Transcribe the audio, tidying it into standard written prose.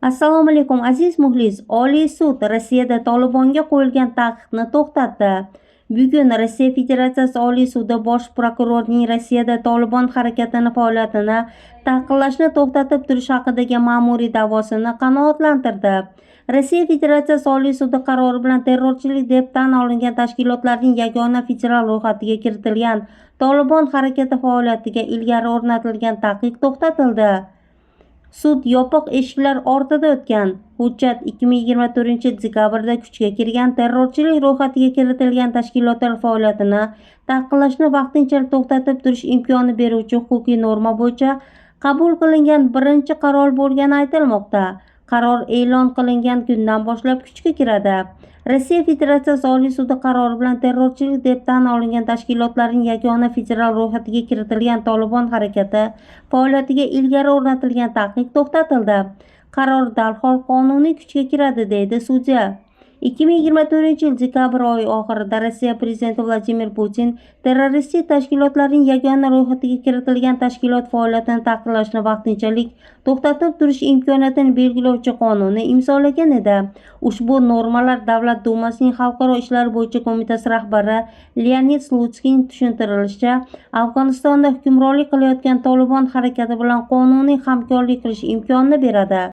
Assalomu alaykum, aziz muxlis. Oliy sud Rossiyada Tolibonga qo'yilgan taqiqni to'xtatdi. Bugun Rossiya Federatsiyasi Oliy sudi bosh prokurorning Rossiyada Tolibon harakatini faoliyatini taqiqlashni to'xtatib turish haqidagi ma'muriy da'vosini qanoatlantirdi. Rossiya Federatsiyasi Oliy sudi qarori bilan terrorchilik deb tan olingan tashkilotlarning yagona federal ro'yxatiga kiritilgan Tolibon harakati faoliyatiga ilgari o'rnatilgan taqiq to'xtatildi. Sud yopiq eshiklar ortida o'tgan. Hujjat 2024-dekabrda kuchga kirgan terrorchilik ro'yxatiga kiritilgan tashkilotlar faoliyatini taqiqlashni vaqtinchalik to'xtatib turish imkoni beruvchi huquqiy norma bo'yicha qabul qilingan birinchi qaror bo'lgani aytilmoqda. Qaror e'lon qilingan kundan boshlab kuchga kiradi. Rossiya Federatsiyasi Oliy sudi qarori bilan terrorchilik deb tan olingan tashkilotlarning yagona federal ro'yxatiga kiritilgan Tolibon harakati faoliyatiga ilgari o'rnatilgan taqiq to'xtatildi. Qaror darhol qonuniy kuchga kiradi, deydi sudya. 2024 yil dekabr oyi oxirida Rossiya prezidenti Vladimir Putin terroristik tashkilotlarning yagona ro'yxatiga kiritilgan tashkilot faoliyatini taqiqlashni vaqtinchalik to'xtatib turish imkoniyatini belgilovchi qonunni imzolagan edi. Ushbu normalar Davlat dumasining xalqaro ishlar bo'yicha qo'mitasi rahbari Leonid Slutskiyning tushuntirilishicha, Afg'onistonda hukmronlik qilayotgan Tolibon harakati bilan qonuniy hamkorlik qilish imkonini beradi.